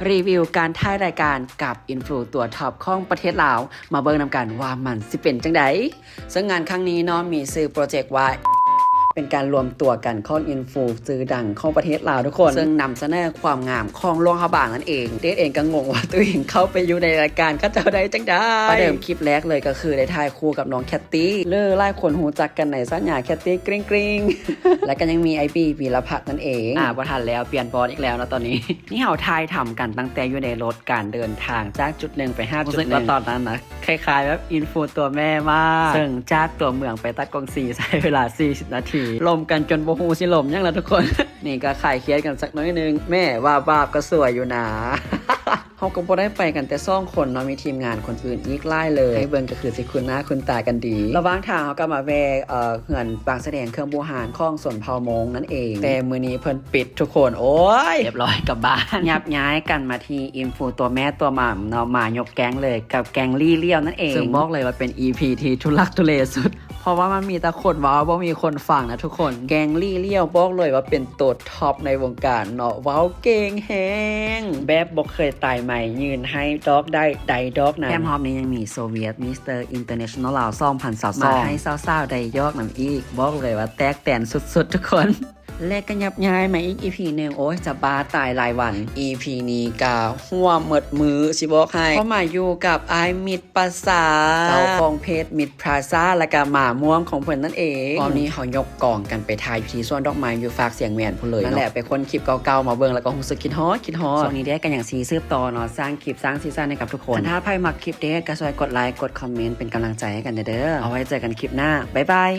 ຣີວິວການຖ່າຍລາຍການກັບອິນຟູຕົວທັອບຂອງປະເທດລາວ ມາເບິ່ງນຳກັນວ່າມັນຊິເປັນຈັ່ງໃດ. ເຊິ່ງງານຄັ້ງນີ້ເນາະ ມີຊື່ໂປຣເຈັກວ່າ ເປັນການລວມຕົວກັນຂອງອິນຟູຊື່ດັງຂອງປະເທດລາວທຸກຄົນ ເຊິ່ງນຳສະເໜີຄວາມງາມຂອງຫຼວງພະບາງນັ້ນເອງ. ເດດເອງກໍງົງວ່າຕົວເອງເຂົ້າໄປຢູ່ໃນລາຍການເຂົາເຈົ້າໄດ້ຈັ່ງໃດ. ປະເດີມຄລິບແລກເລີຍກໍຄືໄດ້ຖ່າຍຄູ່ກັບນ້ອງແຄດຕີ້ ຫຼືຫຼາຍຄົນຮູ້ຈັກກັນໃນສະຍາແຄດຕີ້ກຣິ້ງໆ ແລະກໍຍັງມີອ້າຍບີ ວີລະພັດນັ້ນເອງ. ອ່າ ບໍ່ທັນແລ້ວ ປ່ຽນບອດອີກແລ້ວເນາະຕອນນີ້. ນີ້ເຮົາຖ່າຍທຳກັນຕັ້ງແຕ່ຢູ່ໃນລົດ ການເດີນທາງຈາກຈຸດໜຶ່ງໄປຫາຈຸດໜຶ່ງ ຮູ້ສຶກວ່າຕອນນັ້ນນະ ຄ້າຍໆແບບອິນຟູຕົວແມ່ມາກ ເຊິ່ງຈາກຕົວເມືອງໄປຕາກົງສີໃຊ້ເວລາສີ່ສິບນາທີ ລົມກັນຈົນບໍ່ຮູ້ຊິລົມຫຍັງລະທຸກຄົນ. ນີ້ກໍຄາຍຄຽດກັນສັກໜ້ອຍໜຶ່ງ ແມ່ວ່າບາບກໍສວຍຢູ່ນາ. ເຮົາກໍບໍ່ໄດ້ໄປກັນແຕ່ສອງຄົນເນາະ ມີທີມງານຄົນອື່ນອີກຫຼາຍເລີຍ ໃຫ້ເບິ່ງກໍຄືຊິຄຸ້ນໜ້າຄຸ້ນຕາກັນດີ. ລະຫວ່າງທາງເຮົາກໍມາແວ່ ເອີ ເຮືອນປາງສະແດງເຄື່ອງບູຮານຂອງຊົນເຜົ່າມົ້ງນັ້ນເອງ ແຕ່ມື້ນີ້ເພິ່ນປິດທຸກຄົນ. ໂອ້ຍ ຮຽບຮ້ອຍກັບບ້ານ. ຫຍັບຍ້າຍກັນມາທີ່ອິນຟູຕົວແມ່ຕົວໝ່ຳເນາະ ມາຍົກແກ້ງເລີຍກັບແກ້ງລີ້ລ້ຽວນັ້ນເອງ ເຊິ່ງບອກເລີຍວ່າເປັນອີພີທີ່ທຸລັກທຸເລສຸດ ເພາະວ່າມັນມີແຕ່ຄົນເວົ້າ ບໍ່ມີຄົນຟັງນະທຸກຄົນ. ແກ້ງລີ້ລ້ຽວບອກເລີຍວ່າເປັນໂຕທັອບໃນວົງການເນາະ ເວົ້າເກັ່ງແຮງ ແບບບໍ່ເຄີຍຕາຍໃໝ່ ຍື່ນໃຫ້ດອກໄດ້ ໄດ້ດອກນັ້ນ. ແຖມຮອບນີ້ຍັງມີໂຊວຽດມິສເຕີອິນເຕີເນຊັນແນລລາວສອງພັນຊາວສອງ ມາໃຫ້ສາວໆໄດ້ຢອກນຳອີກ ບອກເລີຍວ່າແຕກແຕນສຸດໆທຸກຄົນ. ແລະກໍຫຍັບຍ້າຍມາອີກອີພີໜຶ່ງ ໂອ້ຍ ຈະບ້າຕາຍຫຼາຍວັນ. ອີພີນີ້ກະຫົວເໝິດມື້ ຊິບອກໃຫ້ ເພາະມາຢູ່ກັບອ້າຍມິດປາສາ ເຈົ້າຂອງເພຈມິດພລາຊາ ແລະກະໝາມ່ວງຂອງເພິ່ນນັ້ນເອງ. ຕອນນີ້ເຮົາຍົກກອງກັນໄປຖ່າຍຢູ່ທີ່ສວນດອກໄມ້ຢູ່ຟາກຊຽງແຫວນພຸ້ນເລີຍເນາະ. ນັ້ນແຫຼະ ໄປຄົ້ນຄລິບເກົ່າໆມາເບິ່ງ ແລ້ວກໍຮູ້ສຶກຄິດຮອດ ຄິດຮອດ. ຊ່ວງນີ້ເດດກໍຍັງຊິສືບຕໍ່ເນາະ ສ້າງຄລິບສ້າງສີສັນໃຫ້ກັບທຸກຄົນ. ຄັນຖ້າໃຜມັກຄລິບເດດກໍຊ່ວຍກົດໄລ ກົດຄອມເມັນເປັນກຳລັງໃຈໃຫ້ກັນແດ່ເດີ. ເອົາໄວ້ເຈີກັນຄລິບໜ້າ ບາຍບາຍ.